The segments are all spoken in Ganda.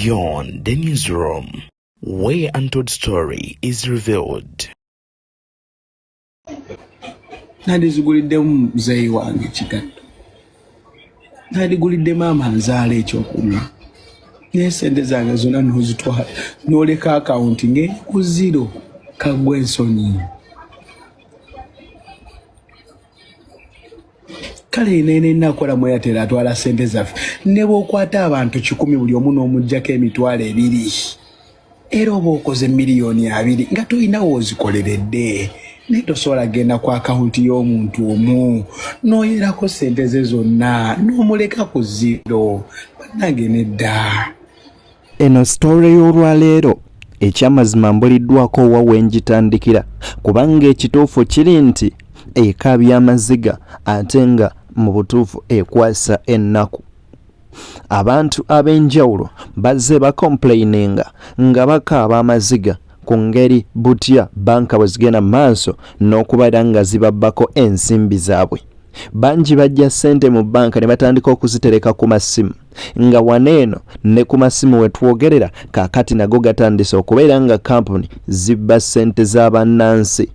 Beyond the Newsroom, where untold story is revealed. Nandiziguliddemu muzeeyi wange ekigatto, nandigulidde maama nzaala ekyokunywa, naye sente zange zonna nozitwala noleka akawunti ngeri ku ziro. Kaggwa ensonyi. Kale nenenakola mu Airtel atwala sente zaffe, ne bwokwata abantu 100 buli omu n'omuggyako 20,000, era oba okoze 20 million nga tolina woozikoleredde. Naye tosobola genda ku akawunti y'omuntu omu n'oyerako sente ze zonna n'omuleka ku zero. Bannange, nedda. Eno sitole y'olwaleero, ekyamazima mbuliddwako wa wengitandikira, kubanga ekituufu kiri nti ekaabya amaziga ate nga mu butuufu ekwasa ennaku. Abantu ab'enjawulo bazze bacomplaininga nga bakaaba amaziga ku ngeri butya banka bwe zigenda mu maaso n'okubeera nga zibabbako ensimbi zaabwe. Bangi bajja ssente mu banka ne batandika okuzitereka ku masimu, nga wano eno ne ku masimu we twogerera kaakati nago gatandise okubeera nga kampuni zibba ssente z'abannansi.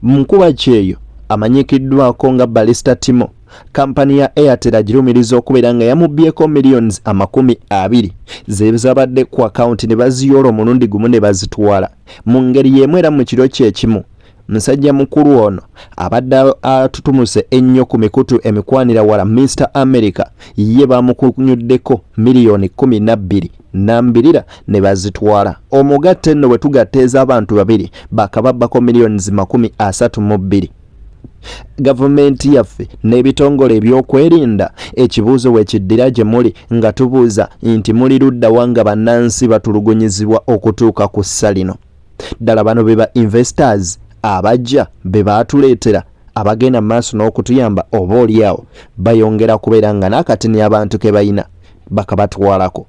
Nkuba kyeyo amanyikiddwako nga Balista Timo, kampani ya Airtel agirumiriza okubeera nga yamubbyeko 20 millions ze zabadde ku akawunti ne baziyoola omulundi gumu ne bazitwala. Mu ngeri y'emu era mu kiro kye kimu, musajja mukulu ono abadde atutumuse ennyo ku mikutu emikwanira wala, Mr America, ye bamukunyuddeko 12 miliyoni nambirira ne bazitwala. Omugatte nno bwe tugatta abantu babiri bakababbako 32 millions. Gavumenti yaffe n'ebitongole ebyokwerinda, ekibuuzo wekiddira gye muli nga tubuuza nti muli luddawa nga bannansi batulugunyizibwa okutuuka ku ssa lino? Ddala bano be ba investors abajja be baatuleetera abagenda mu maaso n'okutuyamba, oba oliawo bayongera kubeera nga n'akatini abantu ke balina bakabatwalako?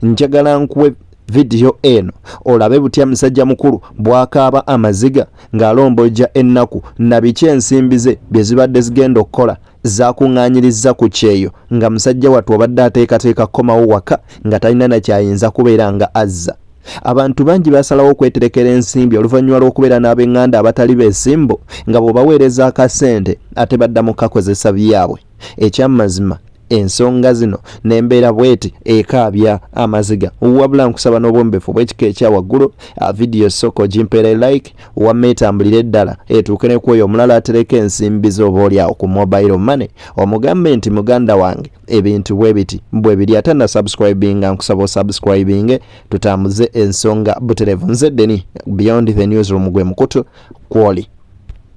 Njagala nkuwe vidiyo eno olabe butya musajja mukulu bw'akaaba amaziga ng'alombojja ennaku na biki ensimbi ze bye zibadde zigenda okukola zakuŋŋaanyirizza ku kyeyo, nga musajja wattu obadde ateekateeka kukomawo waka nga talina nakyayinza kubeera nga azza. Abantu bangi basalawo okweterekera ensimbi oluvannyuma lw'okubeera n'ab'eŋŋanda abatali beesimbu, nga bw'obaweereza akasente ate badda mu kakozesa byabwe. Ekyamazima, ensonga zino n'embeera bweti ekaabya amaziga. Wabula nkusaba n'obwombefu bw'ekika ekya waggulu, vidiyo sooka ogimpeera like, wamma etambulire eddala etuuke ne kwoyo omulala atereka ensimbi z'oba oli awo ku mobile money, omugambe nti muganda wange, ebintu bwe biti bwe biri. Ate na subscribinga, nkusaba osubscribinge tutambuze ensonga buterevu. Nze Deni, Beyond the Newsroom gwe mukutu kwoli.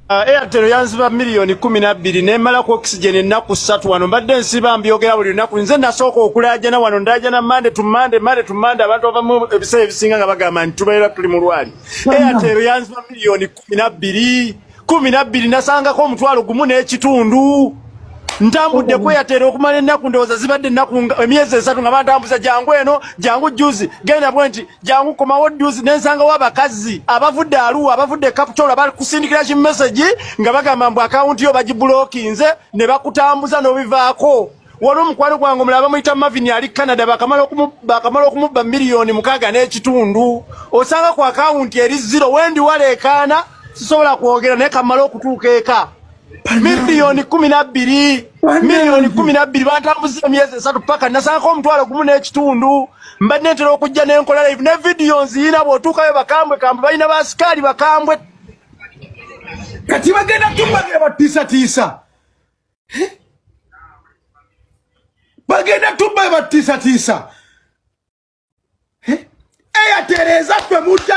Airtel yanziba 12 miliyoni nemala ku oxygen ennaku 3. Wano mbadde nsiba mbyogera buli lunaku. Nze nasooka okulaajana wano, ndajana Monday to Monday, Monday to Monday. Abantu abamu ebiseera ebisinga nga bagamba nti tubeera tuli mu lwali. Airtel yanziba 12 miliyoni, 12. Nasangako 1.5 million. Ntambudde ku Airtel okumala ennaku, ndowooza zibadde ennaku emyezi 3 nga bantambuza, jangu eno, jangu juzi, genda bwe nti, jangu komawo juzi. Nensangawo abakazi abavudde Aluwa, abavudde Kapitola, bakusindikira ki message nga bagamba mbu akawunti yo bagiblockinze, ne bakutambuza n'obivaako. Waliwo omukwano gwange omulala bamuyita Mavin, ali Canada, bakamala okumubba 6.5 miliyoni. Osanga ku akawunti eri zero. Wendi waleekaana, sisobola kwogera, naye kamale okutuuka eka. 12 miliyoni, 12 miliyoni bantambuza emyezi 3 paka nasangako 1.5 million. Mbadde ntera okujja nenkola live ne vidiyo nziyina. Bw'otuukayo bakambwe kambwe, balina basikaali bakambwe. Kati bagenda tubagira batiisatiisa, bagenda tuba batiisatiisa. Airtel ezaffe mujja.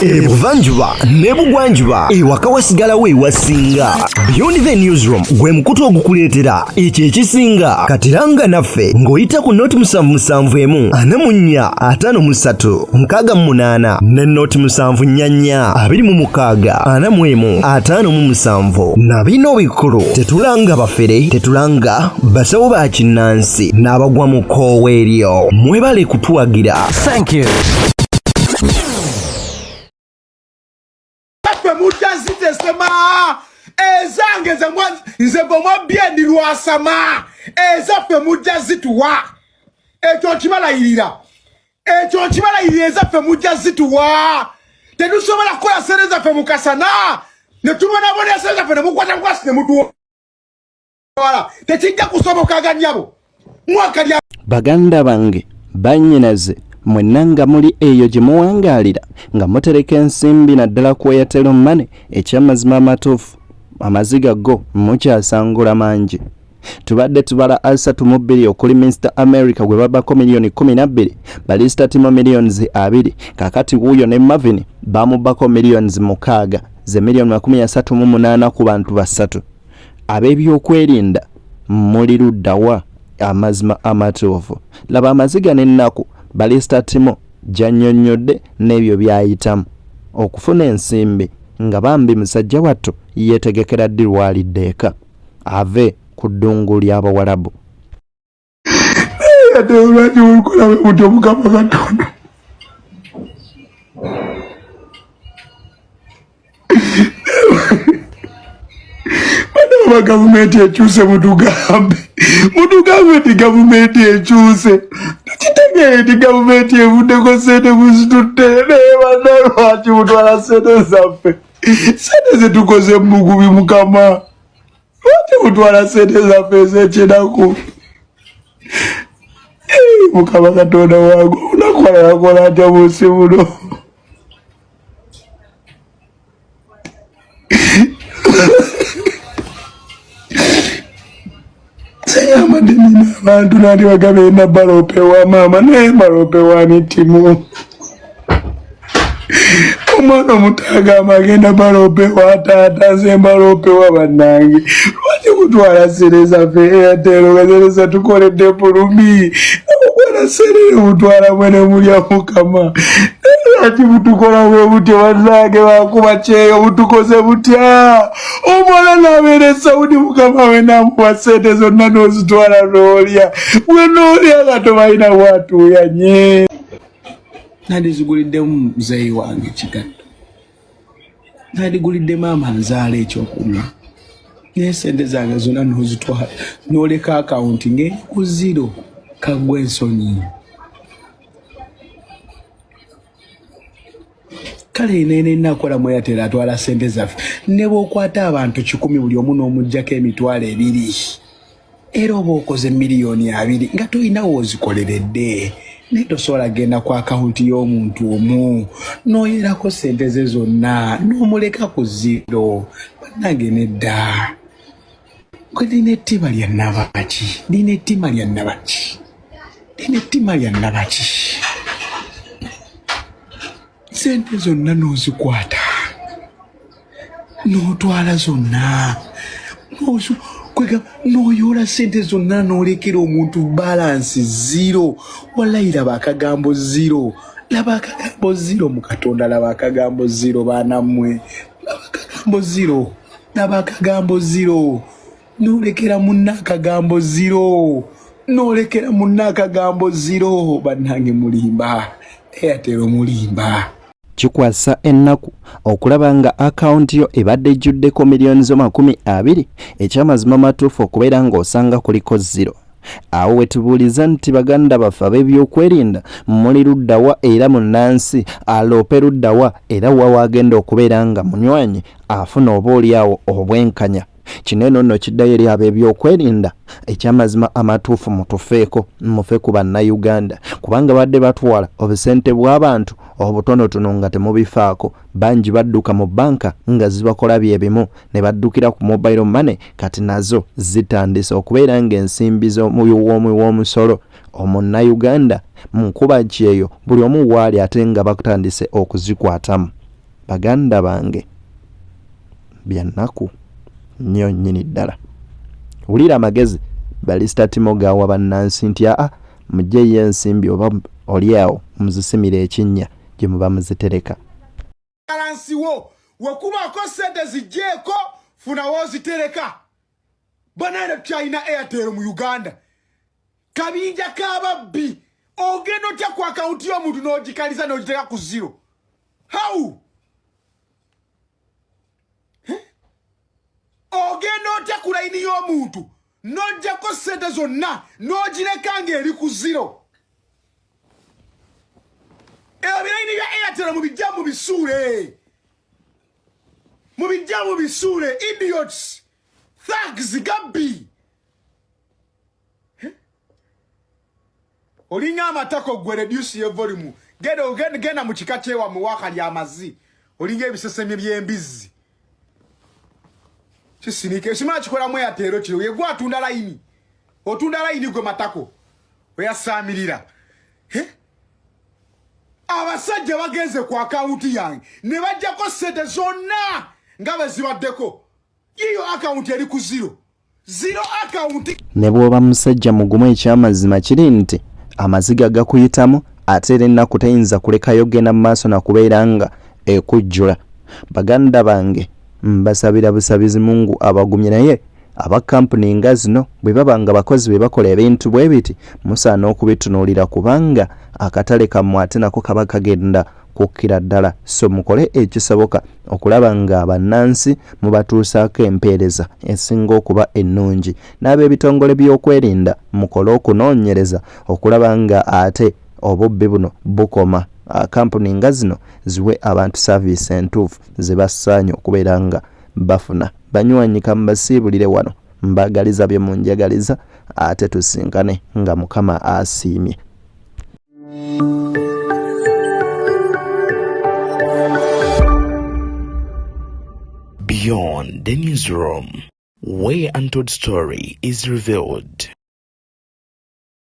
Ebuvanjuba n'ebugwanjuba, ewaka wasigalawo ewasinga. Beyond the Newsroom gwe mukutu ogukuleetera ekyo ekisinga. Katiranga naffe ng'oyita ku 077 44 53 68 ne 074 26 41 57. Na bino bikulu: tetulanga bafere, tetulanga basawo ba kinnansi n'abagwa mu kkoowa eryo. Mwebale kutuwagira. Thank you. Ffe mujja zitesema ezange nze gwe mwabbye ndi lwasama. Ezaffe mujja zituwa, ekyo kibalayirira. Ekyo nkibalayirira, ezaffe mujja zituwa. Tetusobola kukola sente zaffe mu kasana ne tubonabonera sente zaffe ne mukwata bukwasi ne mutwala. Tekijja kusoboka ganyabo mwaka lya Baganda bange, bannyinaze, mwenna nga muli eyo gye muwangaalira nga mutereka ensimbi naddala ku Airtel Money, ekyamazima amatuufu amaziga go mukyasangula mangi. Tubadde tubala 32 okuli Mr America gwe babako miliyoni 12, Balista Timo miliyoni 20, kakati wuuyo ne Marvin bamubbako miliyoni 6, ze miliyoni 38 ku bantu basatu. Ab'ebyokwerinda muli luddawa? Amazima amatuufu, laba amaziga n'ennaku Balista Timo gy'annyonnyodde n'ebyo by'ayitamu okufuna ensimbi, nga bambi musajja wattu yeetegekera ddi lwalidde eka ave ku ddungu ly'Abawarabu. Ate lwaki mukola bwe mutyo? Mukama Katonda, bana, gavumenti ekyuse, mutugambe, mutugambe nti gavumenti ekyuse, tukitegeere nti gavumenti evuddeko, sente muzitutte. Naye bana, lwaki mutwala sente zaffe, sente zetukoze mubugubi? Mukama, lwaki mutwala sente zaffe ez'ekyenaku? Mukama Katonda wange, onakola yakola atya mu nsi muno? Seyambadde nina abantu nandi bagabenda balope wa maama, naye balope wa mitimu. Omwana omuto agamba agenda balope wa taata, nze mbalope wa bannange. Lwaki mutwala sente zaffe Airtel, nga sente zetukoledde bulumi? Okukwata sente mutwala mwene mulya. Mukama, lwaki mutukola bwe mutyo? Bannange, bakuba kyeyo, mutukoze mutya? Omwana nabeera e Saudi, mukama we namuwa sente zonna, n'ozitwala n'olya gwe n'olya nga tobalina bwatuuyanye. Nandiziguliddemu muzeeyi wange kigatto, nandigulidde maama nzaala ekyokunywa, naye sente zange zonna nozitwala noleka akawunti ngeri ku zero. Kaggwa ensonyi. Kale nenenakola mu Airtel atwala sente zaffe, ne bw'okwata abantu 100 buli omu n'omugjako 20,000, era oba okoze miliyoni 20 nga tolina woozikoleredde. Naye tosobola genda ku akawunti y'omuntu omu n'oyerako sente ze zonna n'omuleka ku zero. Bannange, nedda. Gwe lina ettima lya nabaki? Lina ettima lya nabaki? Lina ettima lya nabaki? Sente zonna n'ozikwata n'otwala zonna, kwega n'oyoola sente zonna n'olekera omuntu balance zero. Wallayi, laba akagambo zero, laba akagambo zero. Mu Katonda, laba akagambo zero. Baanammwe, laba akagambo zero, laba akagambo zero. N'olekera munna akagambo zero, n'olekera munna akagambo zero. Bannange, mulimba. Airtel mulimba. Kikwasa ennaku okulaba nga akawunti yo ebadde ejjuddeko miliyoni zo 20, ekyamazima matuufu okubeera ng'osanga kuliko zero. Awo we tubuuliza nti baganda baffe ab'ebyokwerinda muli luddawa, era munnansi aloope luddawa, era wa waagenda okubeera nga munywanyi afuna oba oliawo obwenkanya? Kino eno nno kiddayo eri ab'ebyokwerinda. Ekyamazima amatuufu, mutufeeko, mufe ku Bannayuganda, kubanga badde batwala obusente bw'abantu obutonotono nga temubifaako. Bangi badduka mu banka nga zibakola bye bimu ne baddukira ku mobile money. Kati nazo zitandise okubeera ng'ensimbi z'omuwi w'omusolo omunnayuganda mu nkuba kyeyo buli omu waali, ate nga batandise okuzikwatamu. Baganda bange, byannaku nnyo nnyini ddala. Wulira amagezi Balista Timo gaawa bannansi nti aa, mugyeyo ensimbi oba oli awo muzisimire ekinnya gye muba muzitereka. Balance wo wekubaako sente zijjeeko, funawo ozitereka. Banaye, tukyalina Airtel mu Uganda? Kabinja k'ababbi. Ogenda otya ku akawunti y'omuntu n'ogikaliza n'ogiteeka ku zero? How? Ogenda otya ku layini y'omuntu n'oggyako sente zonna n'ogireka ng'eri ku zero? Ebirayini bya Airtel mubijja mubisuule, mubijja mubisuule. Idiots, thugs, gabbi. Olinga amatako gwe, reduce your volume. Genda, genda mu kika kyewammwe wakali amazi. Olinga ebisesemye by'embizzi. Kisinike simala kikolamu Airtel kiro yegwe atunda layini, otunda layini gwe matako oyasaamirira. Abasajja bagenze ku akawunti yange ne bajjako sente zonna nga bwe zibaddeko. Yiyo akawunti eri ku zero zero akawunti. Ne bw'oba musajja mugumu, ekyamazima kiri nti amaziga gakuyitamu, ate era ennaku teyinza kulekayo genda mu maaso na kubeera nga ekujjula. Baganda bange, mbasabira busabizi Mungu abagumye, naye aba kampuni nga zino bwe baba nga bakozi be bakola ebintu bwe biti, musaana okubitunuulira kubanga akatale kammwe ate nako kaba kagenda kukkira ddala. So mukole ekisoboka okulaba nga bannansi mubatuusaako empeereza esinga okuba ennungi. N'ab'ebitongole by'okwerinda mukole okunoonyereza okulaba nga ate obubbi buno bukoma. Kampuni nga zino ziwe abantu saaviisi entuufu ze basaanye okubeera nga bafuna. Banywanyi, kambasiibulire wano, mbagaliza bye munjagaliza, ate tusinkane nga Mukama asiimye. Beyond the Newsroom, where untold story is revealed.